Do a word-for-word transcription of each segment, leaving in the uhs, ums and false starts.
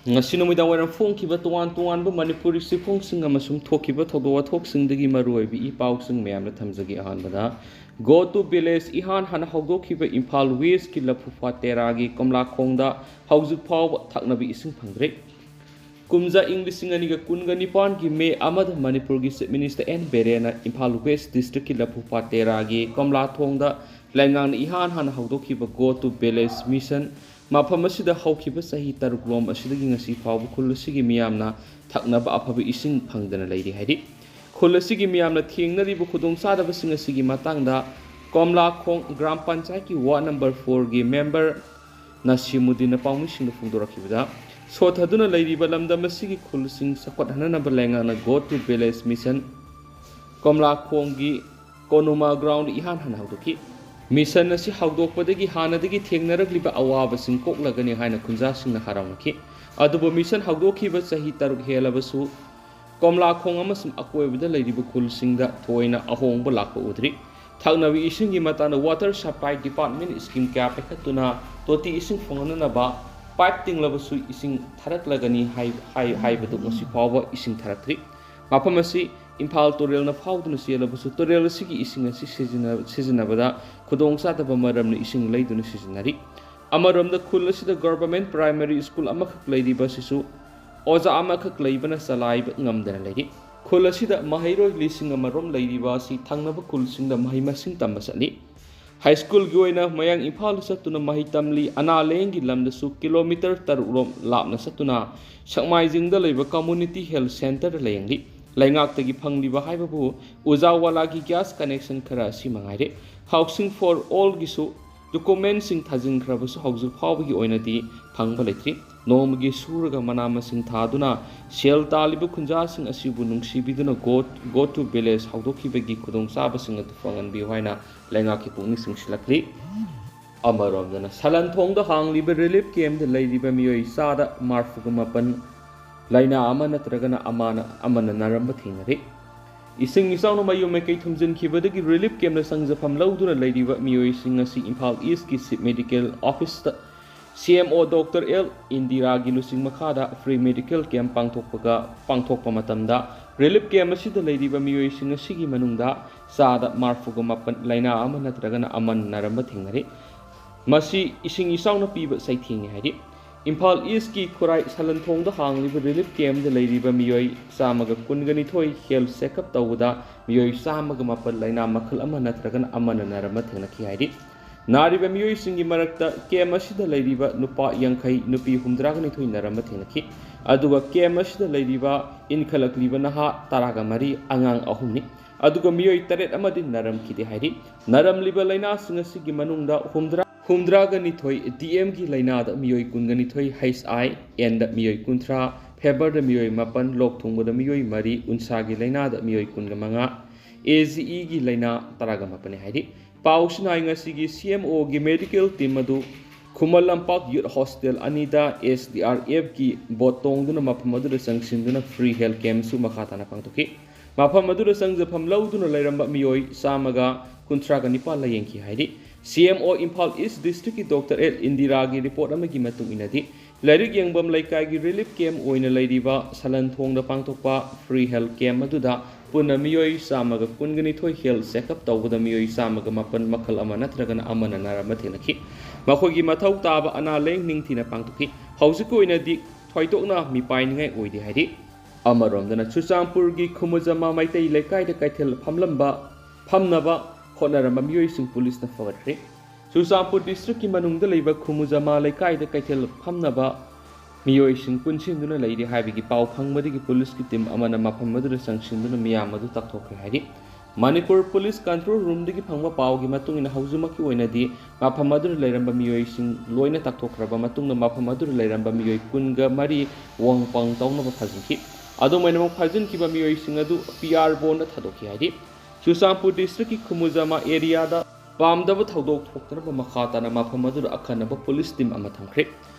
ꯉꯁꯤ ꯅꯨꯃꯤꯗꯥꯡ ꯋꯥꯏꯔꯝ ꯐꯣꯡꯈꯤꯕ ꯇꯣꯉꯥꯟ ꯇꯣꯉꯥꯟꯕ ꯃꯅꯤꯄꯨꯔꯤ ꯆꯦꯐꯣꯡꯁꯤꯡ ꯑꯃꯁꯨꯡ ꯊꯣꯛꯈꯤꯕ ꯊꯧꯗꯣꯛ ꯋꯥꯊꯣꯛꯁꯤꯡꯗꯒꯤ ꯃꯔꯨꯑꯣꯏꯕ ꯏ ꯄꯥꯎꯁꯤꯡ ꯃꯌꯥꯝꯅ ꯊꯝꯖꯒꯦ꯫ ꯑꯍꯥꯟꯕꯗ, Go to Village ꯏꯍꯥꯟ ꯍꯥꯟꯅ ꯍꯧꯗꯣꯛꯈꯤꯕ ꯏꯝꯐꯥꯜ ꯋꯦꯁꯀꯤ ꯂꯐꯨꯐꯥ ꯇꯦꯔꯥꯒꯤ ꯀꯣꯝꯂꯥꯈꯣꯡꯗ ꯍꯧꯖꯤꯛ ꯐꯥꯎꯕ ꯊꯛꯅꯕ ꯏꯁꯤꯡ ꯐꯪꯗ꯭ꯔꯤ꯫ ꯀꯨꯝꯖꯥ ꯏꯪ ꯂꯤꯁꯤꯡ ꯑꯅꯤꯒ ꯀꯨꯟꯒ ꯅꯤꯄꯥꯟꯒꯤ ꯃꯦ ꯑꯃꯗ ꯃꯅꯤꯄꯨꯔꯒꯤ Chief Minister ꯑꯦꯟ ꯕꯤꯔꯦꯟꯅ ꯏꯝꯐꯥꯜ ꯋꯦꯁ ꯗꯤꯁꯇ꯭ꯔꯤꯛꯀꯤ ꯂꯐꯨꯐꯥ ꯇꯦꯔꯥꯒꯤ ꯀꯣꯝꯂꯥꯈꯣꯡꯗ ꯂꯩꯉꯥꯛꯅ ꯏꯍꯥꯟ ꯍꯥꯟꯅ ꯍꯧꯗꯣꯛꯈꯤꯕ Go to Village mission, ꯃꯐꯝ ꯑꯁꯤꯗ ꯍꯧꯈꯤꯕ ꯆꯍꯤ ꯇꯔꯨꯛ ꯂꯣꯝ ꯑꯁꯤꯗꯒꯤ ꯉꯁꯤ ꯐꯥꯎꯕ ꯈꯨꯜ ꯑꯁꯤꯒꯤ ꯃꯤꯌꯥꯝꯅ ꯊꯛꯅꯕ ꯑꯐꯕ ꯏꯁꯤꯡ ꯐꯪꯗꯅ ꯂꯩꯔꯤ ꯍꯥꯏꯔꯤ꯫ ꯈꯨꯜ ꯑꯁꯤꯒꯤ ꯃꯤꯌꯥꯝꯅ ꯊꯦꯡꯅꯔꯤꯕ ꯈꯨꯗꯣꯡꯆꯥꯗꯕꯁꯤꯡ ꯑꯁꯤꯒꯤ ꯃꯇꯥꯡꯗ ꯀꯣꯝꯂꯥꯈꯣꯡ ꯒ꯭ꯔꯥꯝ ꯄꯟꯆꯥꯌꯠꯀꯤ ward number fourꯒꯤ member ꯅꯁꯤꯃꯨꯗꯤꯟꯅ ꯄꯥꯎꯃꯤꯁꯤꯡꯗ ꯐꯣꯡꯗꯣꯔꯛꯈꯤꯕꯗ, ꯁꯣꯠꯊꯗꯨꯅ ꯂꯩꯔꯤꯕ ꯂꯝꯗꯝ ꯑꯁꯤꯒꯤ ꯈꯨꯜꯁꯤꯡ ꯆꯥꯎꯈꯠꯍꯟꯅꯅꯕ ꯂꯩꯉꯥꯛꯅ Go to Village mission ꯀꯣꯝꯂꯥꯈꯣꯡꯒꯤ ꯀꯣꯅꯨꯃꯥ ꯒ꯭ꯔꯥꯎꯟꯗ ꯏꯍꯥꯟ ꯍꯥꯟꯅ ꯍꯧꯗꯣꯛꯈꯤ꯫ ꯃꯤꯁꯟ ꯑꯁꯤ ꯍꯧꯗꯣꯛꯄꯗꯒꯤ ꯍꯥꯟꯅꯗꯒꯤ ꯊꯦꯡꯅꯔꯛꯂꯤꯕ ꯑꯋꯥꯕꯁꯤꯡ ꯀꯣꯛꯂꯒꯅꯤ ꯍꯥꯏꯅ ꯈꯨꯟꯖꯥꯁꯤꯡꯅ ꯍꯔꯥꯎꯅꯈꯤ꯫ ꯑꯗꯨꯕꯨ ꯃꯤꯁꯟ ꯍꯧꯗꯣꯛꯈꯤꯕ ꯆꯍꯤ ꯇꯔꯨꯛ ꯍꯦꯜꯂꯕꯁꯨ ꯀꯣꯝꯂꯥꯈꯣꯡ ꯑꯃꯁꯨꯡ ꯑꯀꯣꯏꯕꯗ ꯂꯩꯔꯤꯕ ꯈꯨꯜꯁꯤꯡꯗ ꯊꯣꯏꯅ ꯑꯍꯣꯡꯕ ꯂꯥꯛꯄ ꯎꯗ꯭ꯔꯤ꯫ ꯊꯛꯅꯕ ꯏꯁꯤꯡꯒꯤ ꯃꯇꯥꯡꯗ Water Supply Department scheme ꯀꯌꯥ ꯄꯥꯏꯈꯠꯇꯨꯅ ꯇꯣꯇꯤ ꯏꯁꯤꯡ ꯐꯪꯍꯟꯅꯅꯕ ꯄꯥꯏꯞ ꯇꯤꯡꯂꯕꯁꯨ ꯏꯁꯤꯡ ꯊꯥꯔꯛꯂꯒꯅꯤ ꯍꯥꯏ-, ꯍꯥꯏ-, ꯍꯥꯏꯕꯗꯨ ꯉꯁꯤ ꯐꯥꯎꯕ ꯏꯁꯤꯡ ꯊꯥꯔꯛꯇ꯭ꯔꯤ꯫ ꯃꯐꯝ ꯑꯁꯤ ꯏꯝꯐꯥꯜ ꯇꯨꯔꯦꯜꯅ ꯐꯥꯎꯗꯨꯅ ꯆꯦꯜꯂꯕꯁꯨ ꯇꯨꯔꯦꯜ ꯑꯁꯤꯒꯤ ꯏꯁꯤꯡ ꯑꯁꯤ ꯁꯤꯖꯤꯟꯅ-, ꯁꯤꯖꯤꯟꯅꯕꯗ ꯈꯨꯗꯣꯡꯆꯥꯗꯕ ꯃꯔꯝꯅ ꯏꯁꯤꯡ ꯂꯩꯗꯨꯅ ꯁꯤꯖꯤꯟꯅꯔꯤ꯫ ꯑꯃꯔꯣꯝꯗ ꯈꯨꯜ ꯑꯁꯤꯗ Government Primary School ꯑꯃꯈꯛ ꯂꯩꯔꯤꯕ ꯑꯁꯤꯁꯨ ꯑꯣꯖꯥ ꯑꯃꯈꯛ ꯂꯩꯕꯅ ꯆꯂꯥꯏꯕ ꯉꯝꯗꯅ ꯂꯩꯔꯤ꯫ ꯈꯨꯜ ꯑꯁꯤꯗ ꯃꯍꯩꯔꯣꯏ ꯂꯤꯁꯤꯡ ꯑꯃꯔꯣꯝ ꯂꯩꯔꯤꯕ ꯑꯁꯤ ꯊꯪꯅꯕ ꯈꯨꯜꯁꯤꯡꯗ ꯃꯍꯩ ꯃꯁꯤꯡ ꯇꯝꯕ ꯆꯠꯂꯤ꯫ ꯍꯥꯏ ꯁ꯭ꯀꯨꯜꯒꯤ ꯑꯣꯏꯅ ꯃꯌꯥꯡ ꯏꯝꯐꯥꯜꯗ ꯆꯠꯇꯨꯅ ꯃꯍꯩ ꯇꯝꯂꯤ꯫ ꯑꯅꯥ ꯂꯥꯌꯦꯡꯒꯤ ꯂꯝꯗꯁꯨ ꯀꯤꯂꯣꯃꯤꯇꯔ ꯇꯔꯨꯛ ꯔꯣꯝ ꯂꯥꯞꯅ ꯆꯠꯇꯨꯅ ꯁꯦꯛꯃꯥꯏꯖꯤꯡꯗ ꯂꯩꯕ Community Health Centreꯗ ꯂꯥꯌꯦꯡꯂꯤ꯫ ꯂꯩꯉꯥꯛꯇꯒꯤ ꯐꯪꯂꯤꯕ ꯍꯥꯏꯕꯕꯨ ꯎꯖꯥꯋꯥꯂꯥꯒꯤ gas connection ꯈꯔ ꯑꯁꯤ ꯃꯉꯥꯏꯔꯦ꯫ Housing for Allꯒꯤꯁꯨ documentꯁꯤꯡ ꯊꯥꯖꯤꯟꯈ꯭ꯔꯕꯁꯨ ꯍꯧꯖꯤꯛ ꯐꯥꯎꯕꯒꯤ ꯑꯣꯏꯅꯗꯤ ꯐꯪꯕ ꯂꯩꯇ꯭ꯔꯤ꯫ ꯅꯣꯡꯃꯒꯤ ꯁꯨꯔꯒ ꯃꯅꯥ ꯃꯁꯤꯡ ꯊꯥꯗꯨꯅ ꯁꯦꯜ ꯇꯥꯜꯂꯤꯕ ꯈꯨꯟꯖꯥꯁꯤꯡ ꯑꯁꯤꯕꯨ ꯅꯨꯡꯁꯤꯕꯤꯗꯨꯅ Go, Go to Village ꯍꯧꯗꯣꯛꯈꯤꯕꯒꯤ ꯈꯨꯗꯣꯡꯆꯥꯕꯁꯤꯡ ꯑꯗꯨ ꯐꯪꯍꯟꯕꯤꯌꯨ ꯍꯥꯏꯅ ꯂꯩꯉꯥꯛꯀꯤ ꯄꯨꯛꯅꯤꯡ ꯆꯤꯡꯁꯤꯜꯂꯛꯂꯤ꯫ ꯑꯃꯔꯣꯝꯗꯅ ꯁꯂꯟꯊꯣꯡꯗ ꯍꯥꯡꯂꯤꯕ relief campꯇ ꯂꯩꯔꯤꯕ ꯃꯤꯑꯣꯏ ꯆꯥꯗ ꯃꯔꯐꯨꯒ ꯃꯥꯄꯟ ꯂꯥꯏꯅꯥ ꯑꯃ ꯅꯠꯇ꯭ꯔꯒꯅ ꯑꯃꯅ, ꯑꯃꯅ ꯅꯥꯔꯝꯕ ꯊꯦꯡꯅꯔꯤ꯫ ꯏꯁꯤꯡ ꯏꯆꯥꯎꯅ ꯃꯌꯨꯝ ꯃꯀꯩ ꯊꯨꯝꯖꯤꯟꯈꯤꯕꯗꯒꯤ relief campꯇ ꯆꯪꯖꯐꯝ ꯂꯧꯗꯨꯅ ꯂꯩꯔꯤꯕ ꯃꯤꯑꯣꯏꯁꯤꯡ ꯑꯁꯤ ꯏꯝꯐꯥꯜ Eastꯀꯤ Chief Medical Officerꯗ ꯁꯤ ꯑꯦꯝ ꯑꯣ ꯗꯣꯛꯇꯔ ꯑꯦꯜ ꯏꯟꯗꯤꯔꯥꯒꯤ ꯂꯨꯆꯤꯡ ꯃꯈꯥꯗ ꯐ꯭ꯔꯤ ꯃꯦꯗꯤꯀꯦꯜ ꯀꯦꯝꯞ ꯄꯥꯡꯊꯣꯛꯄꯒ ꯄꯥꯡꯊꯣꯛꯄ ꯃꯇꯝꯗ ꯔꯤꯂꯤꯐ ꯀꯦꯝꯞ ꯑꯁꯤꯗ ꯂꯩꯔꯤꯕ ꯃꯤꯑꯣꯏꯁꯤꯡ ꯑꯁꯤꯒꯤ ꯃꯅꯨꯡꯗ ꯆꯥꯗ ꯃꯔꯐꯨꯒ ꯃꯥꯄꯟ ꯂꯥꯏꯅꯥ ꯑꯃ ꯅꯠꯇ꯭ꯔꯒꯅ ꯑꯃꯅ ꯅꯥꯔꯝꯕ ꯊꯦꯡꯅꯔꯤ꯫ ꯃꯁꯤ ꯏꯁꯤꯡ ꯏꯆꯥꯎꯅ ꯄꯤꯕ ꯆꯩꯊꯦꯡꯅꯤ ꯍꯥꯏꯔꯤ꯫ ꯏꯝꯐꯥꯜ ꯏꯁꯀꯤ ꯈꯨꯔꯥꯏ ꯁꯂꯟꯊꯣꯡꯗ ꯍꯥꯡꯂꯤꯕ ꯔꯤꯂꯤꯐ ꯀꯦꯝꯞꯇ ꯂꯩꯔꯤꯕ ꯃꯤꯑꯣꯏ ꯆꯥꯝꯃꯒ ꯀꯨꯟꯒ ꯅꯤꯊꯣꯏ ꯍꯦꯜꯊ ꯆꯦꯛꯑꯞ ꯇꯧꯕꯗ ꯃꯤꯑꯣꯏ ꯆꯥꯝꯃꯒ ꯃꯥꯄꯟ ꯂꯥꯏꯅꯥ ꯃꯈꯜ ꯑꯃ ꯅꯠꯇ꯭ꯔꯒꯅ ꯑꯃꯅ ꯅꯥꯔꯝꯕ ꯊꯦꯡꯅꯈꯤ ꯍꯥꯏꯔꯤ꯫ ꯅꯥꯔꯤꯕ ꯃꯤꯑꯣꯏꯁꯤꯡꯒꯤ ꯃꯔꯛꯇ ꯀꯦꯝꯞ ꯑꯁꯤꯗ ꯂꯩꯔꯤꯕ ꯅꯨꯄꯥ ꯌꯥꯡꯈꯩ, ꯅꯨꯄꯤ ꯍꯨꯝꯗ꯭ꯔꯥꯒ ꯅꯤꯊꯣꯏ ꯅꯥꯔꯝꯕ ꯊꯦꯡꯅꯈꯤ꯫ ꯑꯗꯨꯒ ꯀꯦꯝꯞ ꯑꯁꯤꯗ ꯂꯩꯔꯤꯕ ꯏꯟꯈꯠꯂꯛꯂꯤꯕ ꯅꯍꯥ ꯇꯔꯥꯒ ꯃꯔꯤ, ꯑꯉꯥꯡ ꯑꯍꯨꯝꯅꯤ꯫ ꯑꯗꯨꯒ ꯃꯤꯑꯣꯏ ꯇꯔꯦꯠ ꯑꯃꯗꯤ ꯅꯥꯔꯝꯈꯤꯗꯦ ꯍꯥꯏꯔꯤ꯫ ꯅꯥꯔꯝꯂꯤꯕ ꯂꯥꯏꯅꯥꯁꯤꯡ ꯑꯁꯤꯒꯤ ꯃꯅꯨꯡꯗ ꯍꯨꯝꯗ꯭ꯔꯥ, ꯍꯨꯝꯗ꯭ꯔꯥꯒ ꯅꯤꯊꯣꯏ ꯗꯤ ꯑꯦꯝꯒꯤ ꯂꯥꯏꯅꯥꯗ ꯃꯤꯑꯣꯏ ꯀꯨꯟꯒ ꯅꯤꯊꯣꯏ, ꯍꯩꯆ ꯑꯥꯏ ꯑꯦꯟꯗ ꯃꯤꯑꯣꯏ ꯀꯨꯟꯊ꯭ꯔꯥ, ꯐꯦꯕꯔꯗ ꯃꯤꯑꯣꯏ ꯃꯥꯄꯟ, ꯂꯣꯛ ꯊꯨꯡꯕꯗ ꯃꯤꯑꯣꯏ ꯃꯔꯤ, ꯎꯟꯁꯥꯒꯤ ꯂꯥꯏꯅꯥꯗ ꯃꯤꯑꯣꯏ ꯀꯨꯟꯒ ꯃꯉꯥ, ꯑꯦ ꯖꯤ ꯏꯒꯤ ꯂꯥꯏꯅꯥ ꯇꯔꯥꯒ ꯃꯥꯄꯟꯅꯤ ꯍꯥꯏꯔꯤ꯫ ꯄꯥꯎꯁꯤꯅ ꯍꯥꯏ ꯉꯁꯤꯒꯤ ꯁꯤ ꯑꯦꯝ ꯑꯣꯒꯤ ꯃꯦꯗꯤꯀꯦꯜ ꯇꯤꯝ ꯑꯗꯨ ꯈꯨꯃꯟ ꯂꯝꯄꯥꯛ ꯌꯨꯠ ꯍꯣꯁꯇꯦꯜ ꯑꯅꯤꯗ ꯑꯦꯁ ꯗꯤ ꯑꯥꯔ ꯑꯦꯐꯀꯤ ꯕꯣꯠ ꯇꯣꯡꯗꯨꯅ ꯃꯐꯝ ꯑꯗꯨꯗ ꯆꯪꯁꯤꯟꯗꯨꯅ ꯐ꯭ꯔꯤ ꯍꯦꯜꯊ ꯀꯦꯝꯞꯁꯨ ꯃꯈꯥ ꯇꯥꯅ ꯄꯥꯡꯊꯣꯛꯈꯤ꯫ ꯃꯐꯝ ꯑꯗꯨꯗ ꯆꯪꯖꯐꯝ ꯂꯧꯗꯨꯅ ꯂꯩꯔꯝꯕ ꯃꯤꯑꯣꯏ ꯆꯥꯝꯃꯒ ꯀꯨꯟꯊ꯭ꯔꯥꯒ ꯅꯤꯄꯥꯜ ꯂꯥꯌꯦꯡꯈꯤ ꯍꯥꯏꯔꯤ꯫ ꯁꯤ ꯑꯦꯝ ꯑꯣ ꯏꯝꯐꯥꯜ ꯏꯁ ꯗꯤꯁꯇ꯭ꯔꯤꯛꯀꯤ ꯗꯣꯛꯇꯔ ꯑꯦꯜ ꯏꯟꯗꯤꯔꯥꯒꯤ ꯔꯤꯄꯣꯔꯠ ꯑꯃꯒꯤ ꯃꯇꯨꯡ ꯏꯟꯅꯗꯤ, ꯂꯥꯏꯔꯤꯛ ꯌꯦꯡꯐꯝ ꯂꯩꯀꯥꯏꯒꯤ ꯔꯤꯂꯤꯐ ꯀꯦꯝꯞ ꯑꯣꯏꯅ ꯂꯩꯔꯤꯕ ꯁꯂꯟꯊꯣꯡꯗ ꯄꯥꯡꯊꯣꯛꯄ ꯐ꯭ꯔꯤ ꯍꯦꯜꯊ ꯀꯦꯝꯞ ꯑꯗꯨꯗ ꯄꯨꯟꯅ ꯃꯤꯑꯣꯏ ꯆꯥꯝꯃꯒ ꯀꯨꯟꯒ ꯅꯤꯊꯣꯏ ꯍꯦꯜꯊ ꯆꯦꯛꯑꯞ ꯇꯧꯕꯗ ꯃꯤꯑꯣꯏ ꯆꯥꯝꯃꯒ ꯃꯥꯄꯟ ꯃꯈꯜ ꯑꯃ ꯅꯠꯇ꯭ꯔꯒꯅ ꯑꯃꯅ ꯅꯥꯔꯝꯕ ꯊꯦꯡꯅꯈꯤ꯫ ꯃꯈꯣꯏꯒꯤ ꯃꯊꯧ ꯇꯥꯕ ꯑꯅꯥ ꯂꯥꯌꯦꯡ ꯅꯤꯡꯊꯤꯅ ꯄꯥꯡꯊꯣꯛꯈꯤ꯫ ꯍꯧꯖꯤꯛꯀꯤ ꯑꯣꯏꯅꯗꯤ ꯊꯣꯏꯗꯣꯛꯅ ꯃꯤꯄꯥꯏꯅꯤꯡꯉꯥꯏ ꯑꯣꯏꯗꯦ ꯍꯥꯏꯔꯤ꯫ ꯑꯃꯔꯣꯝꯗꯅ ꯆꯨꯔꯆꯥꯟꯄꯨꯔꯒꯤ ꯈꯨꯃꯨꯖꯃꯥ ꯃꯩꯇꯩ ꯂꯩꯀꯥꯏꯗ ꯀꯩꯊꯦꯜ ꯐꯝꯂꯝꯕ, ꯐꯝꯅꯕ ꯍꯣꯠꯅꯔꯝꯕ ꯃꯤꯑꯣꯏꯁꯤꯡ ꯄꯨꯂꯤꯁꯅ ꯐꯒꯠꯈ꯭ꯔꯦ꯫ ꯆꯨꯔꯆꯥꯟꯄꯨꯔ ꯗꯤꯁꯇ꯭ꯔꯤꯛꯀꯤ ꯃꯅꯨꯡꯗ ꯂꯩꯕ ꯈꯨꯃꯨꯖꯃꯥ ꯂꯩꯀꯥꯏꯗ ꯀꯩꯊꯦꯜ ꯐꯝꯅꯕ ꯃꯤꯑꯣꯏꯁꯤꯡ ꯄꯨꯟꯁꯤꯟꯗꯨꯅ ꯂꯩꯔꯤ ꯍꯥꯏꯕꯒꯤ ꯄꯥꯎ ꯐꯪꯕꯗꯒꯤ ꯄꯨꯂꯤꯁꯀꯤ ꯇꯤꯝ ꯑꯃꯅ ꯃꯐꯝ ꯑꯗꯨꯗ ꯆꯪꯁꯤꯟꯗꯨꯅ ꯃꯤꯌꯥꯝ ꯑꯗꯨ ꯇꯛꯊꯣꯛꯈ꯭ꯔꯦ ꯍꯥꯏꯔꯤ꯫ ꯃꯅꯤꯄꯨꯔ ꯄꯨꯂꯤꯁ ꯀꯟꯇ꯭ꯔꯣꯜ ꯔꯨꯝꯗꯒꯤ ꯐꯪꯕ ꯄꯥꯎꯒꯤ ꯃꯇꯨꯡ ꯏꯟꯅ ꯍꯧꯖꯤꯛꯃꯛꯀꯤ ꯑꯣꯏꯅꯗꯤ ꯃꯐꯝ ꯑꯗꯨꯗ ꯂꯩꯔꯝꯕ ꯃꯤꯑꯣꯏꯁꯤꯡ ꯂꯣꯏꯅ ꯇꯛꯊꯣꯛꯈ꯭ꯔꯕ ꯃꯇꯨꯡꯗ ꯃꯐꯝ ꯑꯗꯨꯗ ꯂꯩꯔꯝꯕ ꯃꯤꯑꯣꯏ ꯀꯨꯟꯒ ꯃꯔꯤ ꯋꯥꯡ ꯄꯥꯡ ꯇꯧꯅꯕ ꯐꯥꯖꯤꯟꯈꯤ꯫ ꯑꯗꯨꯝ ꯑꯣꯏꯅꯃꯛ ꯐꯥꯖꯤꯟꯈꯤꯕ ꯃꯤꯑꯣꯏꯁꯤꯡ ꯑꯗꯨ ꯄꯤ ꯑꯥꯔ ꯕꯣꯟꯗ ꯊꯥꯗꯣꯛꯈꯤ ꯍꯥꯏꯔꯤ꯫ ꯆꯨꯔꯆꯥꯟꯄꯨꯔ ꯗꯤꯁꯇ꯭ꯔꯤꯛꯀꯤ ꯈꯨꯃꯨꯖꯃꯥ ꯑꯦꯔꯤꯌꯥꯗ ꯄꯥꯝꯗꯕ ꯊꯧꯗꯣꯛ ꯊꯣꯛꯇꯅꯕ ꯃꯈꯥ ꯇꯥꯅ ꯃꯐꯝ ꯑꯗꯨꯗ ꯑꯈꯟꯅꯕ ꯄꯨꯂꯤꯁ ꯇꯤꯝ ꯑꯃ ꯊꯝꯈ꯭ꯔꯦ꯫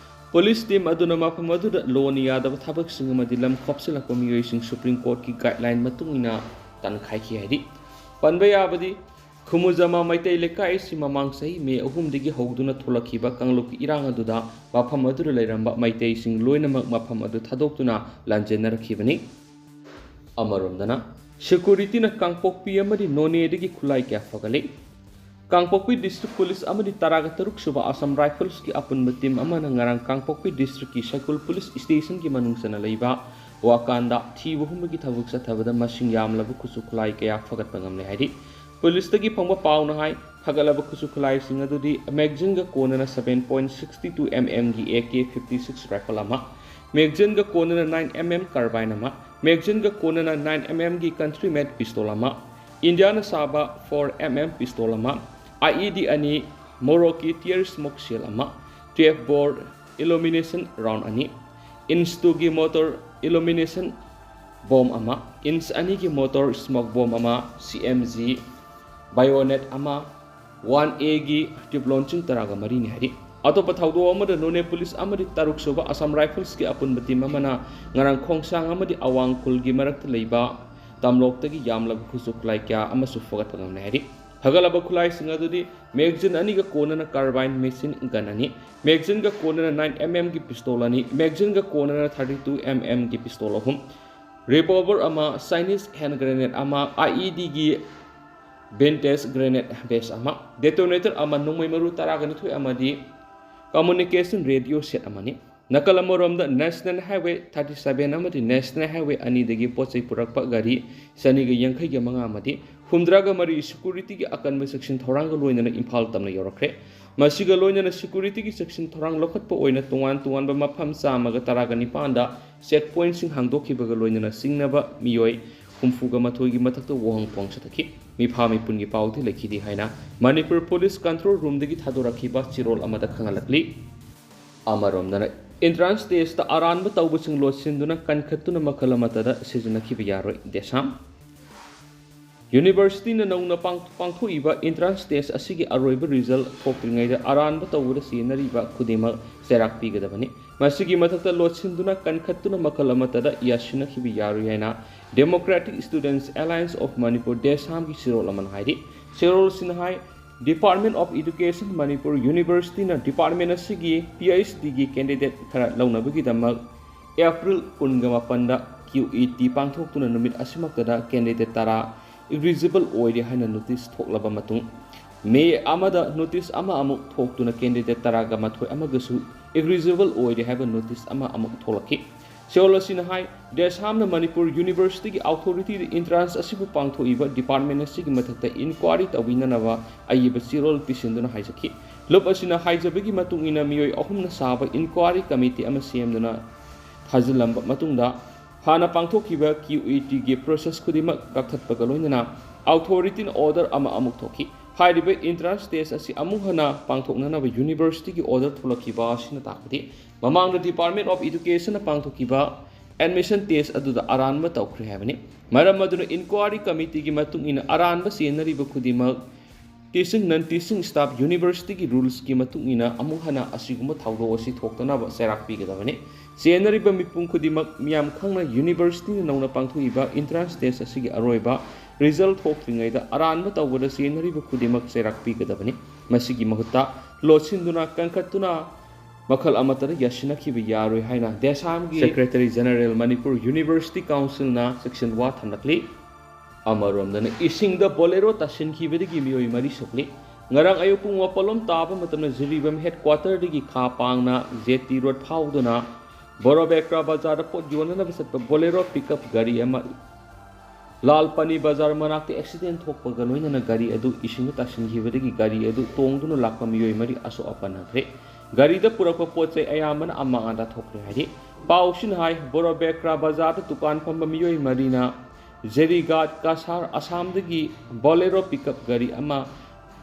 ꯄꯨꯂꯤꯁ ꯇꯤꯝ ꯑꯗꯨꯅ ꯃꯐꯝ ꯑꯗꯨꯗ ꯂꯣꯅ ꯌꯥꯗꯕ ꯊꯕꯛꯁꯤꯡ ꯑꯃꯗꯤ ꯂꯝ ꯈꯣꯞꯆꯤꯜꯂꯛꯄ ꯃꯤꯑꯣꯏꯁꯤꯡ ꯁꯨꯄ꯭ꯔꯤꯝ ꯀꯣꯔꯠꯀꯤ ꯒꯥꯏꯗꯂꯥꯏꯟ ꯃꯇꯨꯡ ꯏꯟꯅ ꯇꯥꯟꯈꯥꯏꯈꯤ ꯍꯥꯏꯔꯤ꯫ ꯄꯟꯕ ꯌꯥꯕꯗꯤ, ꯈꯨꯃꯨꯖꯃꯥ ꯃꯩꯇꯩ ꯂꯩꯀꯥꯏ ꯑꯁꯤ ꯃꯃꯥꯡ ꯆꯍꯤ ꯃꯦ ꯑꯍꯨꯝꯗꯒꯤ ꯍꯧꯗꯨꯅ ꯊꯣꯛꯂꯛꯈꯤꯕ ꯀꯥꯡꯂꯨꯞꯀꯤ ꯏꯔꯥꯡ ꯑꯗꯨꯗ ꯃꯐꯝ ꯑꯗꯨꯗ ꯂꯩꯔꯝꯕ ꯃꯩꯇꯩꯁꯤꯡ ꯂꯣꯏꯅꯃꯛ ꯃꯐꯝ ꯑꯗꯨ ꯊꯥꯗꯣꯛꯇꯨꯅ ꯂꯥꯟꯖꯦꯟꯅꯔꯛꯈꯤꯕꯅꯤ꯫ ꯑꯃꯔꯣꯝꯗꯅ, ꯁꯦꯀ꯭ꯌꯨꯔꯤꯇꯤꯅ ꯀꯥꯡꯄꯣꯛꯄꯤ ꯑꯃꯗꯤ ꯅꯣꯅꯦꯗꯒꯤ ꯈꯨꯠꯂꯥꯏ ꯀꯌꯥ ꯐꯒꯠꯂꯤ꯫ ꯀꯥꯡꯄꯣꯛꯄꯤ ꯗꯤꯁꯇ꯭ꯔꯤꯛ ꯄꯨꯂꯤꯁ ꯑꯃꯗꯤ ꯇꯔꯥꯒ ꯇꯔꯨꯛ ꯁꯨꯕ ꯑꯁꯥꯝ ꯔꯥꯏꯐꯜꯁꯀꯤ ꯑꯄꯨꯟꯕ ꯇꯤꯝ ꯑꯃꯅ ꯉꯔꯥꯡ ꯀꯥꯡꯄꯣꯛꯄꯤ ꯗꯤꯁꯇ꯭ꯔꯤꯛꯀꯤ ꯁꯥꯏꯀꯨꯜ ꯄꯨꯂꯤꯁ ꯁ꯭ꯇꯦꯁꯟꯒꯤ ꯃꯅꯨꯡ ꯆꯟꯅ ꯂꯩꯕ ꯋꯥꯀꯥꯟꯗ ꯊꯤꯕ ꯍꯨꯝꯕꯒꯤ ꯊꯕꯛ ꯆꯠꯊꯕꯗ ꯃꯁꯤꯡ ꯌꯥꯝꯂꯕ ꯈꯨꯠꯁꯨ ꯈꯨꯠꯂꯥꯏ ꯀꯌꯥ ꯐꯒꯠꯄ ꯉꯝꯂꯦ ꯍꯥꯏꯔꯤ꯫ ꯄꯨꯂꯤꯁꯇꯒꯤ ꯐꯪꯕ ꯄꯥꯎꯅ ꯍꯥꯏ, ꯐꯒꯠꯂꯕ ꯈꯨꯠꯁꯨ ꯈꯨꯠꯂꯥꯏꯁꯤꯡ ꯑꯗꯨꯗꯤ ꯃꯦꯒꯖꯤꯟꯒ ꯀꯣꯟꯅꯅ seven point six two mm ꯒꯤ A K fifty six rifle ꯑꯃ, ꯃꯦꯒꯖꯤꯟꯒ ꯀꯣꯟꯅꯅ nine mm carbine ꯑꯃ, ꯃꯦꯒꯖꯤꯟꯒ ꯀꯣꯟꯅꯅ nine mm ꯒꯤ country made pistol ꯑꯃ, ꯏꯟꯗꯤꯌꯥꯅ ꯁꯥꯕ four mm pistol ꯑꯃ, I E D ꯑꯅꯤ, ꯃꯣꯔꯣꯛꯀꯤ tear smoke shell ꯑꯃ, twelve bore illumination round ꯑꯅꯤ, inch two ꯒꯤ motor illumination bomb ꯑꯃ, inch ꯑꯅꯤꯒꯤ motor smoke bomb ꯑꯃ, C M G bayonet ꯑꯃ, one A ꯒꯤ tube launching ꯇꯔꯥꯒ ꯃꯔꯤꯅꯤ ꯍꯥꯏꯔꯤ꯫ ꯑꯇꯣꯞꯄ ꯊꯧꯗꯣꯛ ꯑꯃꯗ ꯅꯣꯅꯦ ꯄꯨꯂꯤꯁ ꯑꯃꯗꯤ ꯇꯔꯨꯛ ꯁꯨꯕ ꯑꯁꯥꯝ ꯔꯥꯏꯐꯜꯁꯀꯤ ꯑꯄꯨꯟꯕ ꯇꯤꯝ ꯑꯃꯅ ꯉꯔꯥꯡ ꯈꯣꯡꯁꯥꯡ ꯑꯃꯗꯤ ꯑꯋꯥꯡ ꯈꯨꯜꯒꯤ ꯃꯔꯛꯇ ꯂꯩꯕ ꯇꯝꯂꯣꯛꯇꯒꯤ ꯌꯥꯝꯂꯕ ꯈꯨꯠꯁꯨ ꯈꯨꯠꯂꯥꯏ ꯀꯌꯥ ꯑꯃꯁꯨ ꯐꯒꯠꯄ ꯉꯝꯂꯦ ꯍꯥꯏꯔꯤ꯫ ꯐꯒꯠꯂꯕ ꯈꯨꯠꯂꯥꯏꯁꯤꯡ ꯑꯗꯨꯗꯤ ꯃꯦꯒꯖꯤꯟ ꯑꯅꯤꯒ ꯀꯣꯟꯅꯅ carbine machine gun ꯑꯅꯤ, ꯃꯦꯒꯖꯤꯟꯒ ꯀꯣꯟꯅꯅ nine mm ꯒꯤ pistol ꯑꯅꯤ, ꯃꯦꯒꯖꯤꯟꯒ ꯀꯣꯟꯅꯅ thirty two mm ꯒꯤ pistol ꯑꯍꯨꯝ, revolver ꯑꯃ, Chinese hand grenade ꯑꯃ, I E D ꯒꯤ vintage grenade base ꯑꯃ, detonator ꯑꯃ, ꯅꯣꯡꯃꯩ ꯃꯔꯨ ꯇꯔꯥꯒ ꯅꯤꯊꯣꯏ ꯑꯃꯗꯤ communication radio set ꯑꯃꯅꯤ꯫ ꯅꯥꯀꯜ ꯑꯃꯔꯣꯝꯗ National Highway thirty seven ꯑꯃꯗꯤ National Highway ꯑꯅꯤꯗꯒꯤ ꯄꯣꯠ ꯆꯩ ꯄꯨꯔꯛꯄ ꯒꯥꯔꯤ ꯆꯅꯤꯒ ꯌꯥꯡꯈꯩꯒ ꯃꯉꯥ ꯑꯃꯗꯤ ꯍꯨꯝꯗ꯭ꯔꯥꯒ ꯃꯔꯤ ꯁꯦꯀ꯭ꯌꯨꯔꯤꯇꯤꯒꯤ ꯑꯀꯟꯕ ꯆꯦꯛꯁꯤꯟ ꯊꯧꯔꯥꯡꯒ ꯂꯣꯏꯅꯅ ꯏꯝꯐꯥꯜ ꯇꯝꯅ ꯌꯧꯔꯛꯈ꯭ꯔꯦ꯫ ꯃꯁꯤꯒ ꯂꯣꯏꯅꯅ ꯁꯦꯀ꯭ꯌꯨꯔꯤꯇꯤꯒꯤ ꯆꯦꯛꯁꯤꯟ ꯊꯧꯔꯥꯡ ꯂꯧꯈꯠꯄ ꯑꯣꯏꯅ ꯇꯣꯉꯥꯟ ꯇꯣꯉꯥꯟꯕ ꯃꯐꯝ ꯆꯥꯝꯃꯒ ꯇꯔꯥꯒ ꯅꯤꯄꯥꯟꯗ check pointꯁꯤꯡ ꯍꯥꯡꯗꯣꯛꯈꯤꯕꯒ ꯂꯣꯏꯅꯅ ꯆꯤꯡꯅꯕ ꯃꯤꯑꯣꯏ ꯍꯨꯝꯐꯨꯒ ꯃꯥꯊꯣꯏꯒꯤ ꯃꯊꯛꯇ ꯋꯥꯍꯪ ꯄꯥꯎ ꯆꯠꯊꯈꯤ꯫ ꯃꯤꯐꯥ ꯃꯤꯄꯨꯟꯒꯤ ꯄꯥꯎꯗꯤ ꯂꯩꯈꯤꯗꯦ ꯍꯥꯏꯅ ꯃꯅꯤꯄꯨꯔ ꯄꯨꯂꯤꯁ control roomꯗꯒꯤ ꯊꯥꯗꯣꯔꯛꯈꯤꯕ ꯆꯦꯔꯣꯜ ꯑꯃꯗ ꯈꯪꯍꯜꯂꯛꯂꯤ꯫ ꯑꯃꯔꯣꯝꯗꯅ, entrance testꯇ ꯑꯔꯥꯟꯕ ꯇꯧꯕꯁꯤꯡ ꯂꯣꯠꯁꯤꯟꯗꯨꯅ ꯀꯟꯈꯠꯇꯨꯅ ꯃꯈꯜ ꯑꯃꯠꯇꯗ ꯁꯤꯖꯤꯟꯅꯈꯤꯕ ꯌꯥꯔꯣꯏ, ꯗꯦꯁꯥꯝ꯫ Universityꯅ ꯅꯧꯅ ꯄꯥꯡ-, ꯄꯥꯡꯊꯣꯛꯏꯕ entrance test ꯑꯁꯤꯒꯤ ꯑꯔꯣꯏꯕ result ꯊꯣꯛꯇ꯭ꯔꯤꯉꯩꯗ ꯑꯔꯥꯟꯕ ꯇꯧꯕꯗ ꯆꯦꯟꯅꯔꯤꯕ ꯈꯨꯗꯤꯡꯃꯛ ꯆꯩꯔꯥꯛ ꯄꯤꯒꯗꯕꯅꯤ꯫ ꯃꯁꯤꯒꯤ ꯃꯊꯛꯇ ꯂꯣꯠꯁꯤꯟꯗꯨꯅ ꯀꯟꯈꯠꯇꯨꯅ ꯃꯈꯜ ꯑꯃꯠꯇꯗ ꯌꯥꯁꯤꯟꯅꯈꯤꯕ ꯌꯥꯔꯣꯏ ꯍꯥꯏꯅ Democratic Students Alliance of Manipur, ꯗꯦꯁꯥꯝꯒꯤ ꯆꯦꯔꯣꯜ ꯑꯃꯅ ꯍꯥꯏꯔꯤ꯫ ꯆꯦꯔꯣꯜꯁꯤꯡꯅ ꯍꯥꯏ, Department of Education Manipur University ꯅ department ꯑꯁꯤꯒꯤ P H D ꯒꯤ candidate ꯈꯔ ꯂꯧꯅꯕꯒꯤꯗꯃꯛ April ꯀꯨꯟꯒ ꯃꯥꯄꯟꯗ Q E T ꯄꯥꯡꯊꯣꯛꯇꯨꯅ ꯅꯨꯃꯤꯠ ꯑꯁꯤꯃꯛꯇꯗ candidate ꯇꯔꯥ eligible ꯑꯣꯏꯔꯦ ꯍꯥꯏꯅ notice ꯊꯣꯛꯂꯕ ꯃꯇꯨꯡ, May ꯑꯃꯗ notice ꯑꯃ ꯑꯃꯨꯛ ꯊꯣꯛꯇꯨꯅ candidate ꯇꯔꯥꯒ ꯃꯥꯊꯣꯏ ꯑꯃꯒꯁꯨ eligible ꯑꯣꯏꯔꯦ ꯍꯥꯏꯕ notice ꯑꯃ ꯑꯃꯨꯛ ꯊꯣꯛꯂꯛꯈꯤ꯫ ꯆꯦꯔꯣꯜ ꯑꯁꯤꯅ ꯍꯥꯏ, ꯗꯦꯁꯥꯝꯅ ꯃꯅꯤꯄꯨꯔ University ꯒꯤ authority ꯗ entrance ꯑꯁꯤꯕꯨ ꯄꯥꯡꯊꯣꯛꯏꯕ department ꯑꯁꯤꯒꯤ ꯃꯊꯛꯇ inquiry ꯇꯧꯕꯤꯅꯅꯕ ꯑꯏꯕ ꯆꯦꯔꯣꯜ ꯄꯤꯁꯤꯟꯗꯨꯅ ꯍꯥꯏꯖꯈꯤ꯫ ꯂꯨꯞ ꯑꯁꯤꯅ ꯍꯥꯏꯖꯕꯒꯤ ꯃꯇꯨꯡ ꯏꯟꯅ ꯃꯤꯑꯣꯏ ꯑꯍꯨꯝꯅ ꯁꯥꯕ inquiry committee ꯑꯃ ꯁꯦꯝꯗꯨꯅ ꯊꯥꯖꯤꯜꯂꯝꯕ ꯃꯇꯨꯡꯗ, ꯍꯥꯟꯅ ꯄꯥꯡꯊꯣꯛꯈꯤꯕ Q E T ꯒꯤ process ꯈꯨꯗꯤꯡꯃꯛ ꯀꯛꯊꯠꯄꯒ ꯂꯣꯏꯅꯅ authority ꯅ order ꯑꯃ ꯑꯃꯨꯛ ꯊꯣꯛꯈꯤ꯫ ꯍꯥꯏꯔꯤꯕ entrance test ꯑꯁꯤ ꯑꯃꯨꯛ ꯍꯟꯅ ꯄꯥꯡꯊꯣꯛꯅꯅꯕ university ꯒꯤ order ꯊꯣꯛꯂꯛꯈꯤꯕ ꯑꯁꯤꯅ ꯇꯥꯛꯄꯗꯤ, ꯃꯃꯥꯡꯗ Department of Education ꯅ ꯄꯥꯡꯊꯣꯛꯈꯤꯕ admission test ꯑꯗꯨꯗ ꯑꯔꯥꯟꯕ ꯇꯧꯈ꯭ꯔꯦ ꯍꯥꯏꯕꯅꯤ꯫ ꯃꯔꯝ ꯑꯗꯨꯅ inquiry committee ꯒꯤ ꯃꯇꯨꯡ ꯏꯟꯅ ꯑꯔꯥꯟꯕ ꯆꯦꯟꯅꯔꯤꯕ ꯈꯨꯗꯤꯡꯃꯛ teaching, non teaching staff, university ꯒꯤ rules ꯀꯤ ꯃꯇꯨꯡ ꯏꯟꯅ ꯑꯃꯨꯛ ꯍꯟꯅ ꯑꯁꯤꯒꯨꯝꯕ ꯊꯧꯗꯣꯛ ꯑꯁꯤ ꯊꯣꯛꯇꯅꯕ ꯆꯩꯔꯥꯛ ꯄꯤꯒꯗꯕꯅꯤ꯫ ꯆꯦꯟꯅꯔꯤꯕ ꯃꯤꯄꯨꯝ ꯈꯨꯗꯤꯡꯃꯛ ꯃꯤꯌꯥꯝ ꯈꯪꯅ university ꯅ ꯅꯧꯅ ꯄꯥꯡꯊꯣꯛꯏꯕ entrance test ꯑꯁꯤꯒꯤ ꯑꯔꯣꯏꯕ result ꯊꯣꯛꯇ꯭ꯔꯤꯉꯩꯗ ꯑꯔꯥꯟꯕ ꯇꯧꯕꯗ ꯆꯦꯟꯅꯔꯤꯕ ꯈꯨꯗꯤꯡꯃꯛ ꯆꯩꯔꯥꯛ ꯄꯤꯒꯗꯕꯅꯤ꯫ ꯃꯁꯤꯒꯤ ꯃꯍꯨꯠꯇ ꯂꯣꯠꯁꯤꯟꯗꯨꯅ, ꯀꯟꯈꯠꯇꯨꯅ, ꯃꯈꯜ ꯑꯃꯠꯇꯗ ꯌꯥꯁꯤꯟꯅꯈꯤꯕ ꯌꯥꯔꯣꯏ ꯍꯥꯏꯅ ꯗꯦꯁꯥꯝꯒꯤ Secretary General Manipur University Council ꯅ ꯆꯦꯛꯁꯤꯟ ꯋꯥ ꯊꯝꯂꯛꯂꯤ꯫ ꯑꯃꯔꯣꯝꯗꯅ ꯏꯁꯤꯡꯗ Bolero ꯇꯥꯁꯤꯟꯈꯤꯕꯗꯒꯤ ꯃꯤꯑꯣꯏ ꯃꯔꯤ ꯁꯣꯛꯂꯤ꯫ ꯉꯔꯥꯡ ꯑꯌꯨꯛ ꯄꯨꯡ ꯃꯥꯄꯜꯂꯣꯝ ꯇꯥꯕ ꯃꯇꯝꯗ ꯖꯤꯔꯤꯕꯥꯝ headquarter ꯗꯒꯤ ꯈꯥ ꯄꯥꯡꯅ J T Road ꯐꯥꯎꯗꯨꯅ ꯕꯣꯔꯣꯕꯦꯀ꯭ꯔꯥ ꯕꯖꯥꯔꯗ ꯄꯣꯠ ꯌꯣꯟꯅꯅꯕ ꯆꯠꯄ Bolero pickup ꯒꯥꯔꯤ ꯑꯃ ꯂꯥꯜ ꯄꯅꯤ ꯕꯖꯥꯔ ꯃꯅꯥꯛꯇ accident ꯊꯣꯛꯄꯒ ꯂꯣꯏꯅꯅ ꯒꯥꯔꯤ ꯑꯗꯨ ꯏꯁꯤꯡꯗ ꯇꯥꯁꯤꯟꯈꯤꯕꯗꯒꯤ ꯒꯥꯔꯤ ꯑꯗꯨ ꯇꯣꯡꯗꯨꯅ ꯂꯥꯛꯄ ꯃꯤꯑꯣꯏ ꯃꯔꯤ ꯑꯁꯣꯛ ꯑꯄꯟ ꯅꯪꯈ꯭ꯔꯦ꯫ ꯒꯥꯔꯤꯗ ꯄꯨꯔꯛꯄ ꯄꯣꯠ ꯆꯩ ꯑꯌꯥꯝꯕꯅ ꯑꯃꯥꯡ ꯑꯇꯥ ꯊꯣꯛꯈ꯭ꯔꯦ ꯍꯥꯏꯔꯤ꯫ ꯄꯥꯎꯁꯤꯅ ꯍꯥꯏ, ꯕꯣꯔꯣꯕꯦꯀ꯭ꯔꯥ ꯕꯖꯥꯔꯗ ꯗꯨꯀꯥꯟ ꯐꯝꯕ ꯃꯤꯑꯣꯏ ꯃꯔꯤꯅ ꯖꯦꯔꯤꯒꯥꯠ ꯀꯁꯥꯔ ꯑꯁꯥꯝꯗꯒꯤ Bolero pickup ꯒꯥꯔꯤ ꯑꯃ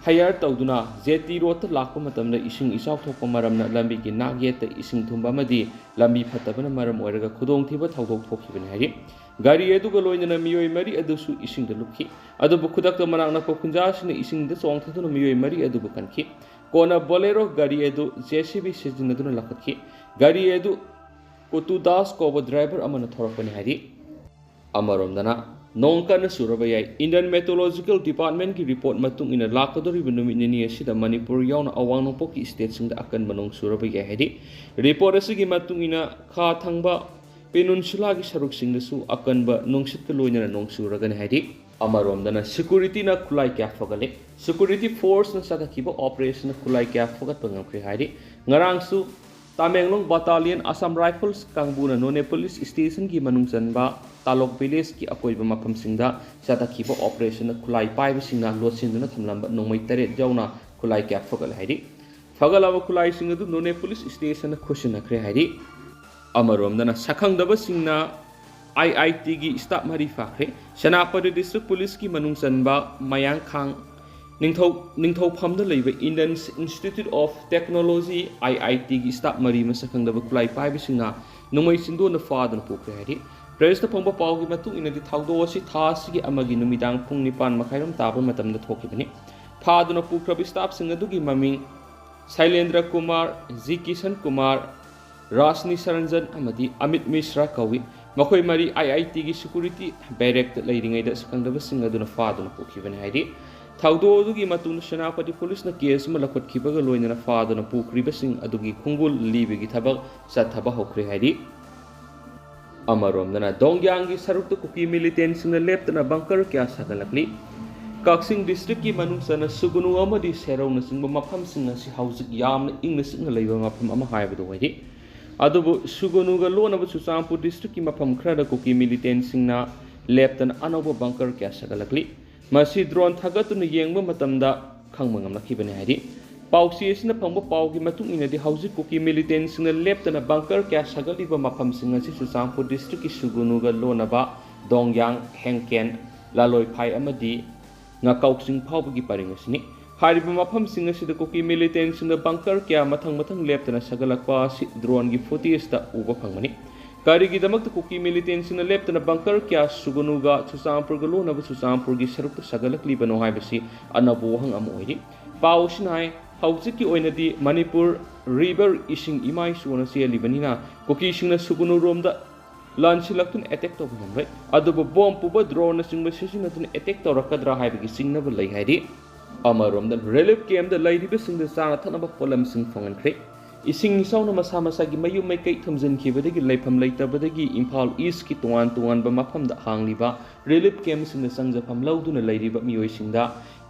hire ꯇꯧꯗꯨꯅ J T Road ꯇ ꯂꯥꯛꯄ ꯃꯇꯝꯗ ꯏꯁꯤꯡ ꯏꯆꯥꯎ ꯊꯣꯛꯄ ꯃꯔꯝꯅ ꯂꯝꯕꯤꯒꯤ ꯅꯥꯛ ꯌꯦꯠꯇ ꯏꯁꯤꯡ ꯊꯨꯝꯕ ꯑꯃꯗꯤ ꯂꯝꯕꯤ ꯐꯠꯇꯕꯅ ꯃꯔꯝ ꯑꯣꯏꯔꯒ ꯈꯨꯗꯣꯡꯊꯤꯕ ꯊꯧꯗꯣꯛ ꯊꯣꯛꯈꯤꯕꯅꯤ ꯍꯥꯏꯔꯤ꯫ ꯒꯥꯔꯤ ꯑꯗꯨꯒ ꯂꯣꯏꯅꯅ ꯃꯤꯑꯣꯏ ꯃꯔꯤ ꯑꯗꯨꯁꯨ ꯏꯁꯤꯡꯗ ꯂꯨꯞꯈꯤ꯫ ꯑꯗꯨꯕꯨ ꯈꯨꯗꯛꯇ ꯃꯅꯥꯛ ꯅꯛꯄ ꯈꯨꯟꯖꯥꯁꯤꯡꯅ ꯏꯁꯤꯡꯗ ꯆꯣꯡꯊꯗꯨꯅ ꯃꯤꯑꯣꯏ ꯃꯔꯤ ꯑꯗꯨꯕꯨ ꯀꯟꯈꯤ꯫ ꯀꯣꯟꯅ Bolero ꯒꯥꯔꯤ ꯑꯗꯨ J C B ꯁꯤꯖꯤꯟꯅꯗꯨꯅ ꯂꯧꯈꯠꯈꯤ꯫ ꯒꯥꯔꯤ ꯑꯗꯨ ꯀꯨꯇꯨ ꯗꯥꯁ ꯀꯧꯕ driver ꯑꯃꯅ ꯊꯧꯔꯛꯄꯅꯤ ꯍꯥꯏꯔꯤ꯫ ꯑꯃꯔꯣꯝꯗꯅ ꯅꯣꯡ ꯀꯟꯅ ꯆꯨꯔꯕ ꯌꯥꯏ꯫ Indian Meteorological Departmentꯀꯤ report ꯃꯇꯨꯡ ꯏꯟꯅ ꯂꯥꯛꯀꯗꯧꯔꯤꯕ ꯅꯨꯃꯤꯠ ꯅꯤꯅꯤ ꯑꯁꯤꯗ ꯃꯅꯤꯄꯨꯔ ꯌꯥꯎꯅ ꯑꯋꯥꯡ ꯅꯣꯡꯄꯣꯛꯀꯤ stateꯁꯤꯡꯗ ꯑꯀꯟꯕ ꯅꯣꯡ ꯆꯨꯔꯕ ꯌꯥꯏ ꯍꯥꯏꯔꯤ꯫ Report ꯑꯁꯤꯒꯤ ꯃꯇꯨꯡ ꯏꯟꯅ ꯈꯥ ꯊꯪꯕ Peninsulaꯒꯤ ꯁꯔꯨꯛꯁꯤꯡꯗꯁꯨ ꯑꯀꯟꯕ ꯅꯨꯡꯁꯤꯠꯀ ꯂꯣꯏꯅꯅ ꯅꯣꯡ ꯆꯨꯔꯒꯅꯤ ꯍꯥꯏꯔꯤ꯫ ꯑꯃꯔꯣꯝꯗꯅ securityꯅ ꯈꯨꯠꯂꯥꯏ ꯀꯌꯥ ꯐꯒꯠꯂꯦ꯫ Security forceꯅ ꯆꯠꯊꯈꯤꯕ operationꯅ ꯈꯨꯠꯂꯥꯏ ꯀꯌꯥ ꯐꯒꯠꯄ ꯉꯝꯈ꯭ꯔꯦ ꯍꯥꯏꯔꯤ꯫ ꯉꯔꯥꯡꯁꯨ ꯇꯥꯃꯦꯡꯂꯣꯡ Battalion Assam Rifles ꯀꯥꯡꯕꯨꯅ ꯅꯣꯅꯦ police stationꯒꯤ ꯃꯅꯨꯡ ꯆꯟꯕ ꯇꯥꯂꯣꯛ villageꯀꯤ ꯑꯀꯣꯏꯕ ꯃꯐꯝꯁꯤꯡꯗ ꯆꯠꯊꯈꯤꯕ operationꯗ ꯈꯨꯠꯂꯥꯏ ꯄꯥꯏꯕꯁꯤꯡꯅ ꯂꯣꯠꯁꯤꯟꯗꯨꯅ ꯊꯝꯂꯝꯕ ꯅꯣꯡꯃꯩ ꯇꯔꯦꯠ ꯌꯥꯎꯅ ꯈꯨꯠꯂꯥꯏ ꯀꯌꯥ ꯐꯒꯠꯂꯦ ꯍꯥꯏꯔꯤ꯫ ꯐꯒꯠꯂꯕ ꯈꯨꯠꯂꯥꯏꯁꯤꯡ ꯑꯗꯨ ꯅꯣꯅꯦ police stationꯗ ꯈꯨꯠꯁꯤꯟꯅꯈ꯭ꯔꯦ ꯍꯥꯏꯔꯤ꯫ ꯑꯃꯔꯣꯝꯗꯅ ꯁꯛꯈꯪꯗꯕꯁꯤꯡꯅ IITꯒꯤ staff ꯃꯔꯤ ꯐꯥꯈ꯭ꯔꯦ꯫ ꯁꯦꯅꯥꯄꯇꯤ district policeꯀꯤ ꯃꯅꯨꯡ ꯆꯟꯕ ꯃꯌꯥꯡꯈꯥꯡ ꯅꯤꯡꯊꯧ ꯅꯤꯡꯊꯧꯐꯝꯗ ꯂꯩꯕ Indian Institute of Technology, IITꯒꯤ staff ꯃꯔꯤ ꯃꯁꯛ ꯈꯪꯗꯕ ꯈꯨꯠꯂꯥꯏ ꯄꯥꯏꯕꯁꯤꯡꯅ ꯅꯣꯡꯃꯩ ꯆꯤꯟꯗꯣꯟꯗ ꯐꯥꯗꯨꯅ ꯄꯨꯈ꯭ꯔꯦ ꯍꯥꯏꯔꯤ꯫ Pressꯇ ꯐꯪꯕ ꯄꯥꯎꯒꯤ ꯃꯇꯨꯡ ꯏꯟꯅꯗꯤ ꯊꯧꯗꯣꯛ ꯑꯁꯤ ꯊꯥ ꯑꯁꯤꯒꯤ ꯑꯃꯒꯤ ꯅꯨꯃꯤꯗꯥꯡ ꯄꯨꯡ ꯅꯤꯄꯥꯟ ꯃꯈꯥꯏꯔꯣꯝ ꯇꯥꯕ ꯃꯇꯝꯗ ꯊꯣꯛꯈꯤꯕꯅꯤ꯫ ꯐꯥꯗꯨꯅ ꯄꯨꯈ꯭ꯔꯕ staffꯁꯤꯡ ꯑꯗꯨꯒꯤ ꯃꯃꯤꯡ ꯁꯩꯂꯦꯟꯗ꯭ꯔ ꯀꯨꯃꯥꯔ, ꯖꯤ ꯀꯤꯁꯟ ꯀꯨꯃꯥꯔ, ꯔꯥꯖꯅꯤ ꯁꯔꯟꯖꯟ ꯑꯃꯗꯤ ꯑꯃꯤꯠ ꯃꯤꯁ꯭ꯔꯥ ꯀꯧꯏ꯫ ꯃꯈꯣꯏ ꯃꯔꯤ IITꯒꯤ security barrackꯇ ꯂꯩꯔꯤꯉꯩꯗ ꯁꯛꯈꯪꯗꯕꯁꯤꯡ ꯑꯗꯨꯅ ꯐꯥꯗꯨꯅ ꯄꯨꯈꯤꯕꯅꯤ ꯍꯥꯏꯔꯤ꯫ ꯊꯧꯗꯣꯛ ꯑꯗꯨꯒꯤ ꯃꯇꯨꯡꯗ ꯁꯦꯅꯥꯄꯇꯤ policeꯅ case ꯑꯃ ꯂꯧꯈꯠꯈꯤꯕꯒ ꯂꯣꯏꯅꯅ ꯐꯥꯗꯨꯅ ꯄꯨꯈ꯭ꯔꯤꯕꯁꯤꯡ ꯑꯗꯨꯒꯤ ꯈꯣꯡꯒꯨꯜ ꯂꯤꯕꯒꯤ ꯊꯕꯛ ꯆꯠꯊꯕ ꯍꯧꯈ꯭ꯔꯦ ꯍꯥꯏꯔꯤ꯫ ꯑꯃꯔꯣꯝꯗꯅ ꯗꯣꯡꯌꯥꯡꯒꯤ ꯁꯔꯨꯛꯇ ꯀꯨꯀꯤ militantꯁꯤꯡꯅ ꯂꯦꯞꯇꯅ bunker ꯀꯌꯥ ꯁꯥꯒꯠꯂꯛꯂꯤ꯫ ꯀꯛꯆꯤꯡ districtꯀꯤ ꯃꯅꯨꯡ ꯆꯟꯅ ꯁꯨꯒꯨꯅꯨ ꯑꯃꯗꯤ ꯁꯦꯔꯧꯅꯆꯤꯡꯕ ꯃꯐꯝꯁꯤꯡ ꯑꯁꯤ ꯍꯧꯖꯤꯛ ꯌꯥꯝꯅ ꯏꯪꯅ ꯆꯤꯛꯅ ꯂꯩꯕ ꯃꯐꯝ ꯑꯃ ꯍꯥꯏꯕꯗꯨ ꯑꯣꯏꯔꯤ꯫ ꯑꯗꯨꯕꯨ ꯁꯨꯒꯨꯅꯨꯒ ꯂꯣꯟꯅꯕ ꯆꯨꯔꯆꯥꯟꯄꯨꯔ districtꯀꯤ ꯃꯐꯝ ꯈꯔꯗ ꯀꯨꯀꯤ militantꯁꯤꯡꯅ ꯂꯦꯞꯇꯅ ꯑꯅꯧꯕ bunker ꯀꯌꯥ ꯁꯥꯒꯠꯂꯛꯂꯤ꯫ ꯃꯁꯤ drone ꯊꯥꯒꯠꯇꯨꯅ ꯌꯦꯡꯕ ꯃꯇꯝꯗ ꯈꯪꯕ ꯉꯝꯂꯛꯈꯤꯕꯅꯤ ꯍꯥꯏꯔꯤ꯫ ꯄꯥꯎꯆꯦ ꯑꯁꯤꯅ ꯐꯪꯕ ꯄꯥꯎꯒꯤ ꯃꯇꯨꯡ ꯏꯟꯅꯗꯤ ꯍꯧꯖꯤꯛ ꯀꯨꯀꯤ militantꯁꯤꯡꯅ ꯂꯦꯞꯇꯅ bunker ꯀꯌꯥ ꯁꯥꯒꯠꯂꯤꯕ ꯃꯐꯝꯁꯤꯡ ꯑꯁꯤ ꯆꯨꯔꯆꯥꯟꯄꯨꯔ districtꯀꯤ ꯁꯨꯒꯨꯅꯨꯒ ꯂꯣꯟꯅꯕ ꯗꯣꯡꯌꯥꯡ, ꯍꯦꯡꯀꯦꯟ, ꯂꯥꯂꯣꯏꯐꯥꯏ ꯑꯃꯗꯤ ꯉꯥꯀꯥꯎꯆꯤꯡ ꯐꯥꯎꯕꯒꯤ ꯄꯔꯤꯡ ꯑꯁꯤꯅꯤ꯫ ꯍꯥꯏꯔꯤꯕ ꯃꯐꯝꯁꯤꯡ ꯑꯁꯤꯗ ꯀꯨꯀꯤ militantꯁꯤꯡꯅ bunker ꯀꯌꯥ ꯃꯊꯪ ꯃꯊꯪ ꯂꯦꯞꯇꯅ ꯁꯥꯒꯠꯂꯛꯄ ꯑꯁꯤ droneꯒꯤ footageꯇ ꯎꯕ ꯐꯪꯕꯅꯤ꯫ ꯀꯔꯤꯒꯤꯗꯃꯛꯇ ꯀꯨꯀꯤ militantꯁꯤꯡꯅ ꯂꯦꯞꯇꯅ bunker ꯀꯌꯥ ꯁꯨꯒꯨꯅꯨꯒ ꯆꯨꯔꯆꯥꯟꯄꯨꯔꯒ ꯂꯣꯟꯅꯕ ꯆꯨꯔꯆꯥꯟꯄꯨꯔꯒꯤ ꯁꯔꯨꯛꯇ ꯁꯥꯒꯠꯂꯛꯂꯤꯕꯅꯣ ꯍꯥꯏꯕꯁꯤ ꯑꯅꯧꯕ ꯋꯥꯍꯪ ꯑꯃ ꯑꯣꯏꯔꯤ꯫ ꯄꯥꯎ ꯑꯁꯤꯅ ꯍꯥꯏ, ꯍꯧꯖꯤꯛꯀꯤ ꯑꯣꯏꯅꯗꯤ ꯃꯅꯤꯄꯨꯔ river ꯏꯁꯤꯡ ꯏꯃꯥꯏ ꯆꯣꯟꯅ ꯆꯦꯜꯂꯤꯕꯅꯤꯅ ꯀꯨꯀꯤꯁꯤꯡꯅ ꯁꯨꯒꯨꯅꯨꯔꯣꯝꯗ ꯂꯥꯟꯁꯤꯜꯂꯛꯇꯨꯅ ꯑꯦꯇꯦꯛ ꯇꯧꯕ ꯉꯝꯂꯣꯏ꯫ ꯑꯗꯨꯕꯨ ꯕꯣꯝ ꯄꯨꯕ ꯗ꯭ꯔꯣꯟꯅꯆꯤꯡꯕ ꯁꯤꯖꯤꯟꯅꯗꯨꯅ ꯑꯦꯇꯦꯛ ꯇꯧꯔꯛꯀꯗ꯭ꯔꯥ ꯍꯥꯏꯕꯒꯤ ꯆꯤꯡꯅꯕ ꯂꯩ ꯍꯥꯏꯔꯤ꯫ ꯑꯃꯔꯣꯝꯗ ꯔꯤꯂꯤꯐ ꯀꯦꯝꯞꯇ ꯂꯩꯔꯤꯕꯁꯤꯡꯗ ꯆꯥꯅ ꯊꯛꯅꯕ ꯄꯣꯠꯂꯝꯁꯤꯡ ꯐꯪꯍꯟꯈ꯭ꯔꯦ꯫ ꯏꯁꯤꯡ ꯏꯆꯥꯎꯅ ꯃꯁꯥ ꯃꯁꯥꯒꯤ ꯃꯌꯨꯝ ꯃꯩꯀꯩ ꯊꯨꯝꯖꯤꯟꯈꯤꯕꯗꯒꯤ ꯂꯩꯐꯝ ꯂꯩꯇꯕꯗꯒꯤ ꯏꯝꯐꯥꯜ ꯏꯁꯀꯤ ꯇꯣꯉꯥꯟ ꯇꯣꯉꯥꯟꯕ ꯃꯐꯝꯗ ꯍꯥꯡꯂꯤꯕ ꯔꯤꯂꯤꯐ ꯀꯦꯝꯞꯁꯤꯡꯗ ꯆꯪꯖꯐꯝ ꯂꯧꯗꯨꯅ ꯂꯩꯔꯤꯕ ꯃꯤꯑꯣꯏꯁꯤꯡꯗ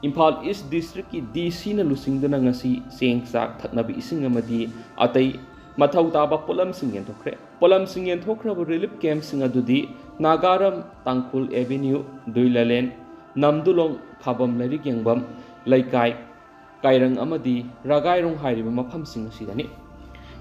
ꯏꯝꯐꯥꯜ ꯏꯁ ꯗꯤꯁꯇ꯭ꯔꯤꯛꯀꯤ ꯗꯤ ꯁꯤꯅ ꯂꯨꯆꯤꯡꯗꯨꯅ ꯉꯁꯤ ꯆꯦꯡ, ꯆꯥꯛ, ꯊꯛꯅꯕ ꯏꯁꯤꯡ ꯑꯃꯗꯤ ꯑꯇꯩ ꯃꯊꯧ ꯇꯥꯕ ꯄꯣꯠꯂꯝꯁꯤꯡ ꯌꯦꯟꯊꯣꯛꯈ꯭ꯔꯦ꯫ ꯄꯣꯠꯂꯝꯁꯤꯡ ꯌꯦꯟꯊꯣꯛꯈ꯭ꯔꯕ ꯔꯤꯂꯤꯐ ꯀꯦꯝꯞꯁꯤꯡ ꯑꯗꯨꯗꯤ ꯅꯥꯒꯥꯔꯝ, ꯇꯥꯡꯈꯨꯜ ꯑꯦꯚꯦꯅ꯭ꯌꯨ, ꯗꯨꯏꯂꯥꯂꯦꯟ, ꯅꯝꯗꯨꯂꯣꯡ, ꯊꯥꯕꯝ ꯂꯥꯏꯔꯤꯛ ꯌꯦꯡꯐꯝ, ꯂꯩꯀꯥꯏ, ꯀꯥꯏꯔꯪ ꯑꯃꯗꯤ ꯔꯥꯒꯥꯏꯔꯣꯡ ꯍꯥꯏꯔꯤꯕ ꯃꯐꯝꯁꯤꯡ ꯑꯁꯤꯗꯅꯤ꯫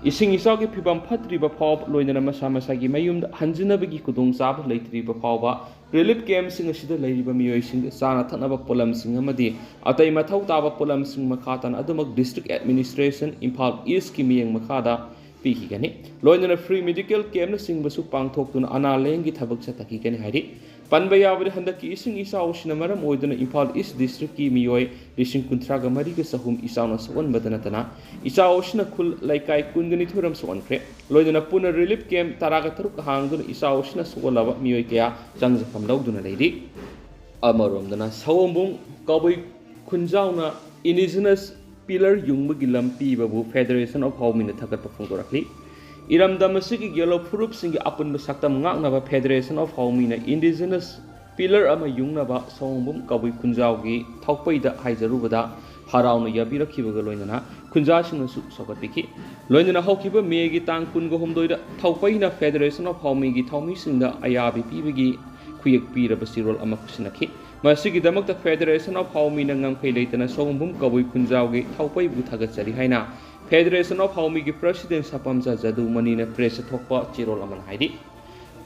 ꯏꯁꯤꯡ ꯏꯆꯥꯎꯒꯤ ꯐꯤꯕꯝ ꯐꯠꯇ꯭ꯔꯤꯕ ꯐꯥꯎꯕ, ꯂꯣꯏꯅꯅ ꯃꯁꯥ ꯃꯁꯥꯒꯤ ꯃꯌꯨꯝꯗ ꯍꯟꯖꯤꯟꯅꯕꯒꯤ ꯈꯨꯗꯣꯡꯆꯥꯕ ꯂꯩꯇ꯭ꯔꯤꯕ ꯐꯥꯎꯕ, ꯔꯤꯂꯤꯐ ꯀꯦꯝꯞꯁꯤꯡ ꯑꯁꯤꯗ ꯂꯩꯔꯤꯕ ꯃꯤꯑꯣꯏꯁꯤꯡꯗ ꯆꯥꯅ ꯊꯛꯅꯕ ꯄꯣꯠꯂꯝꯁꯤꯡ ꯑꯃꯗꯤ ꯑꯇꯩ ꯃꯊꯧ ꯇꯥꯕ ꯄꯣꯠꯂꯝꯁꯤꯡ ꯃꯈꯥ ꯇꯥꯅ ꯑꯗꯨꯃꯛ ꯗꯤꯁꯇ꯭ꯔꯤꯛ ꯑꯦꯗꯃꯤꯅꯤꯁꯇ꯭ꯔꯦꯁꯟ, ꯏꯝꯐꯥꯜ ꯏꯁꯀꯤ ꯃꯤꯠꯌꯦꯡ ꯃꯈꯥꯗ ꯄꯤꯈꯤꯒꯅꯤ꯫ ꯂꯣꯏꯅꯅ ꯐ꯭ꯔꯤ ꯃꯦꯗꯤꯀꯦꯜ ꯀꯦꯝꯞꯅꯆꯤꯡꯕꯁꯨ ꯄꯥꯡꯊꯣꯛꯇꯨꯅ ꯑꯅꯥ ꯂꯥꯌꯦꯡꯒꯤ ꯊꯕꯛ ꯆꯠꯊꯈꯤꯒꯅꯤ ꯍꯥꯏꯔꯤ꯫ ꯄꯟꯕ ꯌꯥꯕꯗꯤ, ꯍꯟꯗꯛꯀꯤ ꯏꯁꯤꯡ ꯏꯆꯥꯎ ꯑꯁꯤꯅ ꯃꯔꯝ ꯑꯣꯏꯗꯨꯅ ꯏꯝꯐꯥꯜ ꯏꯁ ꯗꯤꯁꯇ꯭ꯔꯤꯛꯀꯤ ꯃꯤꯑꯣꯏ ꯂꯤꯁꯤꯡ ꯀꯨꯟꯊ꯭ꯔꯥꯒ ꯃꯔꯤꯒ ꯆꯍꯨꯝ ꯏꯆꯥꯎꯅ ꯁꯣꯛꯍꯟꯕꯗ ꯅꯠꯇꯅ, ꯏꯆꯥꯎ ꯑꯁꯤꯅ ꯈꯨꯜ ꯂꯩꯀꯥꯏ ꯀꯨꯟꯒ ꯅꯤꯊꯣꯏ ꯔꯣꯝ ꯁꯣꯛꯍꯟꯈ꯭ꯔꯦ꯫ ꯂꯣꯏꯅꯅ ꯄꯨꯟꯅ ꯔꯤꯂꯤꯐ ꯀꯦꯝꯞ ꯇꯔꯥꯒ ꯇꯔꯨꯛ ꯍꯥꯡꯗꯨꯅ ꯏꯆꯥꯎ ꯑꯁꯤꯅ ꯁꯣꯛꯍꯜꯂꯕ ꯃꯤꯑꯣꯏ ꯀꯌꯥ ꯆꯪꯖꯐꯝ ꯂꯧꯗꯨꯅ ꯂꯩꯔꯤ꯫ ꯑꯃꯔꯣꯝꯗꯅ, ꯁꯑꯣꯝꯕꯨꯡ ꯀꯕꯨꯏ ꯈꯨꯟꯖꯥꯎꯅ ꯏꯟꯗꯤꯖꯤꯅꯁ ꯄꯤꯂꯔ ꯌꯨꯡꯕꯒꯤ ꯂꯝ ꯄꯤꯕꯕꯨ ꯐꯦꯗꯔꯦꯁꯟ ꯑꯣꯐ ꯍꯥꯎꯃꯤꯅ ꯊꯥꯒꯠꯄ ꯐꯣꯡꯗꯣꯔꯛꯂꯤ꯫ ꯏꯔꯝꯗꯝ ꯑꯁꯤꯒꯤ ꯌꯦꯜꯂꯣ ꯐꯨꯔꯨꯞꯁꯤꯡꯒꯤ ꯑꯄꯨꯟꯕ ꯁꯛꯇꯝ ꯉꯥꯛꯅꯕ ꯐꯦꯗꯔꯦꯁꯟ ꯑꯣꯐ ꯍꯥꯎꯃꯤꯅ ꯏꯟꯗꯤꯖꯤꯅꯁ ꯄꯤꯂꯔ ꯑꯃ ꯌꯨꯡꯅꯕ ꯁꯑꯣꯝꯕꯨꯡ ꯀꯕꯨꯏ ꯈꯨꯟꯖꯥꯎꯒꯤ ꯊꯥꯎꯄꯩꯗ ꯍꯥꯏꯖꯔꯨꯕꯗ ꯍꯔꯥꯎꯅ ꯌꯥꯕꯤꯔꯛꯈꯤꯕꯒ ꯂꯣꯏꯅꯅ ꯈꯨꯟꯖꯥꯁꯤꯡꯅꯁꯨ ꯁꯧꯒꯠꯄꯤꯈꯤ꯫ ꯂꯣꯏꯅꯅ ꯍꯧꯈꯤꯕ ꯃꯦꯒꯤ ꯇꯥꯡ ꯀꯨꯟꯒ ꯍꯨꯝꯗꯣꯏꯗ ꯊꯥꯎꯄꯩꯅ ꯐꯦꯗꯔꯦꯁꯟ ꯑꯣꯐ ꯍꯥꯎꯃꯤꯒꯤ ꯊꯧꯃꯤꯁꯤꯡꯗ ꯑꯌꯥꯕꯤ ꯄꯤꯕꯒꯤ ꯈꯨꯌꯦꯛ ꯄꯤꯔꯕ ꯆꯦꯔꯣꯜ ꯑꯃ ꯈꯨꯠꯁꯤꯟꯅꯈꯤ꯫ ꯃꯁꯤꯒꯤꯗꯃꯛꯇ ꯐꯦꯗꯔꯦꯁꯟ ꯑꯣꯐ ꯍꯥꯎꯃꯤꯅ ꯉꯝꯈꯩ ꯂꯩꯇꯅ ꯁꯑꯣꯝꯕꯨꯡ ꯀꯕꯨꯏ ꯈꯨꯟꯖꯥꯎꯒꯤ ꯊꯥꯎꯄꯩꯕꯨ ꯊꯥꯒꯠꯆꯔꯤ ꯍꯥꯏꯅ ꯐꯦꯗꯔꯦꯁꯟ ꯑꯣꯐ ꯍꯥꯎꯃꯤꯒꯤ ꯄ꯭ꯔꯁꯤꯗꯦꯟ ꯁꯄꯥꯝꯆꯥ ꯖꯗꯨꯃꯅꯤꯅ ꯄ꯭ꯔꯦꯁꯇ ꯊꯣꯛꯄ ꯆꯦꯔꯣꯜ ꯑꯃꯅ ꯍꯥꯏꯔꯤ꯫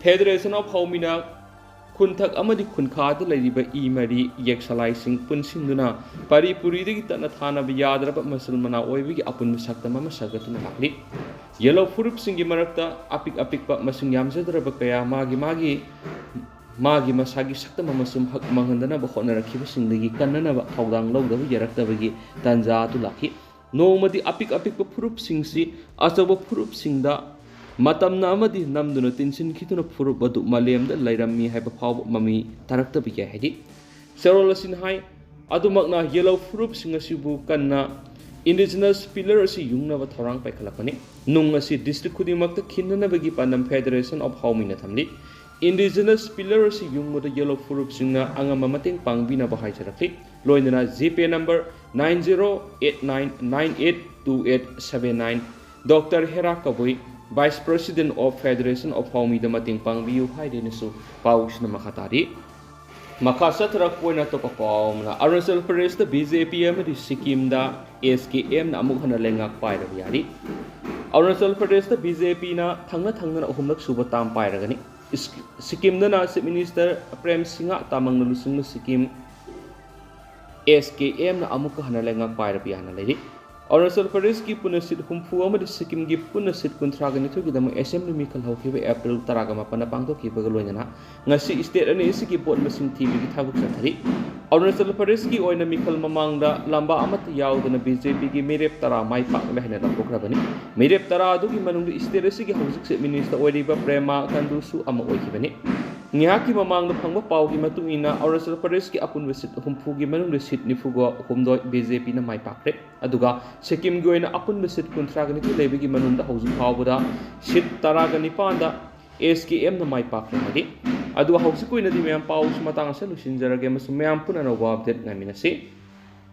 ꯐꯦꯗꯔꯦꯁꯟ ꯑꯣꯐ ꯍꯥꯎꯃꯤꯅ ꯈꯨꯟꯊꯛ ꯑꯃꯗꯤ ꯈꯨꯟꯈꯥꯗ ꯂꯩꯔꯤꯕ ꯏ ꯃꯔꯤ, ꯌꯦꯛꯁꯂꯥꯏꯁꯤꯡ ꯄꯨꯟꯁꯤꯟꯗꯨꯅ ꯄꯔꯤ ꯄꯨꯔꯤꯗꯒꯤ ꯇꯠꯅ ꯊꯥꯅꯕ ꯌꯥꯗ꯭ꯔꯕ ꯃꯆꯤꯜ ꯃꯅꯥꯎ ꯑꯣꯏꯕꯒꯤ ꯑꯄꯨꯟꯕ ꯁꯛꯇꯝ ꯑꯃ ꯁꯥꯒꯠꯇꯨꯅ ꯂꯥꯛꯂꯤ꯫ ꯌꯦꯜꯂꯣ ꯐꯨꯔꯨꯞꯁꯤꯡꯒꯤ ꯃꯔꯛꯇ ꯑꯄꯤꯛ ꯑꯄꯤꯛꯄ ꯃꯁꯤꯡ ꯌꯥꯝꯖꯗ꯭ꯔꯕ ꯀꯌꯥ ꯃꯥꯒꯤ ꯃꯥꯒꯤ ꯃꯥꯒꯤ ꯃꯁꯥꯒꯤ ꯁꯛꯇꯝ ꯑꯃꯁꯨꯡ ꯍꯛ ꯃꯥꯡꯍꯟꯗꯅꯕ ꯍꯣꯠꯅꯔꯛꯈꯤꯕꯁꯤꯡꯗꯒꯤ ꯀꯟꯅꯅꯕ ꯊꯧꯗꯥꯡ ꯂꯧꯗꯕ ꯌꯥꯔꯛꯇꯕꯒꯤ ꯇꯥꯟꯖꯥ ꯑꯗꯨ ꯂꯥꯛꯈꯤ꯫ ꯅꯣꯡꯃꯗꯤ ꯑꯄꯤꯛ ꯑꯄꯤꯛꯄ ꯐꯨꯔꯨꯞꯁꯤꯡꯁꯤ ꯑꯆꯧꯕ ꯐꯨꯔꯨꯞꯁꯤꯡꯗ ꯃꯇꯝꯅ ꯑꯃꯗꯤ ꯅꯝꯗꯨꯅ ꯇꯤꯟꯁꯤꯟꯈꯤꯗꯨꯅ ꯐꯨꯔꯨꯞ ꯑꯗꯨ ꯃꯥꯂꯦꯝꯗ ꯂꯩꯔꯝꯃꯤ ꯍꯥꯏꯕ ꯐꯥꯎꯕ ꯃꯃꯤ ꯇꯥꯔꯛꯇꯕ ꯌꯥꯏ ꯍꯥꯏꯔꯤ꯫ ꯆꯦꯔꯣꯜ ꯑꯁꯤꯅ ꯍꯥꯏ, ꯑꯗꯨꯃꯛꯅ ꯌꯦꯜꯍꯧ ꯐꯨꯔꯨꯞꯁꯤꯡ ꯑꯁꯤꯕꯨ ꯀꯟꯅ indigenous pillar ꯑꯁꯤ ꯌꯨꯡꯅꯕ ꯊꯧꯔꯥꯡ ꯄꯥꯏꯈꯠꯂꯛꯄꯅꯤ꯫ ꯅꯨꯡ ꯑꯁꯤ district ꯈꯨꯗꯤꯡꯃꯛꯇ ꯈꯤꯟꯅꯅꯕꯒꯤ ꯄꯥꯟꯗꯝ Federation of ꯍꯥꯎꯃꯤꯅ ꯊꯝꯂꯤ꯫ Indigenous pillar ꯑꯁꯤ ꯌꯨꯡꯕꯗ ꯌꯦꯜꯍꯧ ꯐꯨꯔꯨꯞꯁꯤꯡꯅ ꯑꯉꯝꯕ ꯃꯇꯦꯡ ꯄꯥꯡꯕꯤꯅꯕ ꯍꯥꯏꯖꯔꯛꯂꯤ꯫ ꯂꯣꯏꯅꯅ GPay number nine zero eight nine nine eight two eight seven nine꯫ Doctor Hera Kabui, Vice President of Federation of ꯍꯥꯎꯃꯤꯗ ꯃꯇꯦꯡ ꯄꯥꯡꯕꯤꯌꯨ ꯍꯥꯏꯗꯨꯅꯁꯨ ꯄꯥꯎꯁꯤꯅ ꯃꯈꯥ ꯇꯥꯔꯤ꯫ ꯃꯈꯥ ꯆꯠꯊꯔꯛꯄ ꯑꯣꯏꯅ ꯑꯇꯣꯞꯄ ꯄꯥꯎ ꯑꯃꯅ, ꯑꯔꯨꯅꯥꯆꯜ ꯄ꯭ꯔꯗꯦꯁꯇ BJP ꯑꯃꯗꯤ ꯁꯤꯛꯀꯤꯝꯗ SKMꯅ ꯑꯃꯨꯛ ꯍꯟꯅ ꯂꯩꯉꯥꯛ ꯄꯥꯏꯔꯕ ꯌꯥꯔꯤ꯫ ꯑꯔꯨꯅꯥꯆꯜ ꯄ꯭ꯔꯗꯦꯁꯇ BJPꯅ ꯊꯪꯅ ꯊꯪꯅꯅ ꯑꯍꯨꯝꯂꯛ ꯁꯨꯕ term ꯄꯥꯏꯔꯒꯅꯤ꯫ ꯏꯁ-, ꯁꯤꯛꯀꯤꯝꯗꯅ Chief Minister ꯄ꯭ꯔꯦꯝ ꯁꯤꯡꯍ ꯇꯥꯃꯪꯅ ꯂꯨꯆꯤꯡꯕ ꯁꯤꯛꯀꯤꯝ SKMꯅ ꯑꯃꯨꯛꯀ ꯍꯟꯅ ꯂꯩꯉꯥꯛ ꯄꯥꯏꯔꯕ ꯌꯥꯅ ꯂꯩꯔꯤ꯫ ꯑꯔꯨꯅꯥꯆꯜ ꯄ꯭ꯔꯗꯦꯁꯀꯤ ꯄꯨꯟꯅ seat ꯍꯨꯝꯐꯨ ꯑꯃꯗꯤ ꯁꯤꯛꯀꯤꯝꯒꯤ ꯄꯨꯟꯅ seat ꯀꯨꯟꯊ꯭ꯔꯥꯒ ꯅꯤꯊꯣꯏꯒꯤꯗꯃꯛ assembly ꯃꯤꯈꯜ ꯍꯧꯈꯤꯕ April ꯇꯔꯥꯒ ꯃꯥꯄꯟꯗ ꯄꯥꯡꯊꯣꯛꯈꯤꯕꯒ ꯂꯣꯏꯅꯅ ꯉꯁꯤ state ꯑꯅꯤ ꯑꯁꯤꯒꯤ vote ꯃꯁꯤꯡ ꯊꯤꯕꯒꯤ ꯊꯕꯛ ꯆꯠꯊꯔꯤ꯫ ꯑꯔꯨꯅꯥꯆꯜ ꯄ꯭ꯔꯗꯦꯁꯀꯤ ꯑꯣꯏꯅ ꯃꯤꯈꯜ ꯃꯃꯥꯡꯗ ꯂꯝꯕꯥ ꯑꯃꯠꯇ ꯌꯥꯎꯗꯅ BJPꯒꯤ ꯃꯤꯔꯦꯞ ꯇꯔꯥ ꯃꯥꯏ ꯄꯥꯛꯂꯦ ꯍꯥꯏꯅ ꯂꯥꯎꯊꯣꯛꯈ꯭ꯔꯕꯅꯤ꯫ ꯃꯤꯔꯦꯞ ꯇꯔꯥ ꯑꯗꯨꯒꯤ ꯃꯅꯨꯡꯗ state ꯑꯁꯤꯒꯤ ꯍꯧꯖꯤꯛ Chief Minister ꯑꯣꯏꯔꯤꯕ ꯄ꯭ꯔꯦꯃꯥ ꯈꯟꯗꯨꯁꯨ ꯑꯃ ꯑꯣꯏꯈꯤꯕꯅꯤ꯫ ꯉꯥꯏꯍꯥꯛꯀꯤ ꯃꯃꯥꯡꯗ ꯐꯪꯕ ꯄꯥꯎꯒꯤ ꯃꯇꯨꯡ ꯏꯟꯅ, ꯑꯔꯨꯅꯥꯆꯜ ꯄ꯭ꯔꯗꯦꯁꯀꯤ ꯑꯄꯨꯟꯕ seat ꯍꯨꯝꯐꯨꯒꯤ ꯃꯅꯨꯡꯗ seat ꯅꯤꯐꯨꯒ ꯍꯨꯝꯗꯣꯏ BJPꯅ ꯃꯥꯏ ꯄꯥꯛꯈ꯭ꯔꯦ꯫ ꯑꯗꯨꯒ ꯁꯤꯛꯀꯤꯝꯒꯤ ꯑꯣꯏꯅ ꯑꯄꯨꯟꯕ seat ꯀꯨꯟꯊ꯭ꯔꯥꯒ ꯅꯤꯊꯣꯏ ꯂꯩꯕꯒꯤ ꯃꯅꯨꯡꯗ ꯍꯧꯖꯤꯛ ꯐꯥꯎꯕꯗ seat ꯇꯔꯥꯒ ꯅꯤꯄꯥꯟꯗ SKMꯅ ꯃꯥꯏ ꯄꯥꯛꯈ꯭ꯔꯦ ꯍꯥꯏꯔꯤ꯫ ꯑꯗꯨꯒ ꯍꯧꯖꯤꯛꯀꯤ ꯑꯣꯏꯅꯗꯤ ꯃꯌꯥꯝ ꯄꯥꯎꯁꯤ ꯃꯇꯥꯡ ꯑꯁꯤꯗ ꯂꯣꯏꯁꯤꯟꯖꯔꯒꯦ ꯑꯃꯁꯨꯡ ꯃꯌꯥꯝ ꯄꯨꯟꯅ ꯑꯅꯧꯕ update ꯉꯥꯏꯃꯤꯟꯅꯁꯤ꯫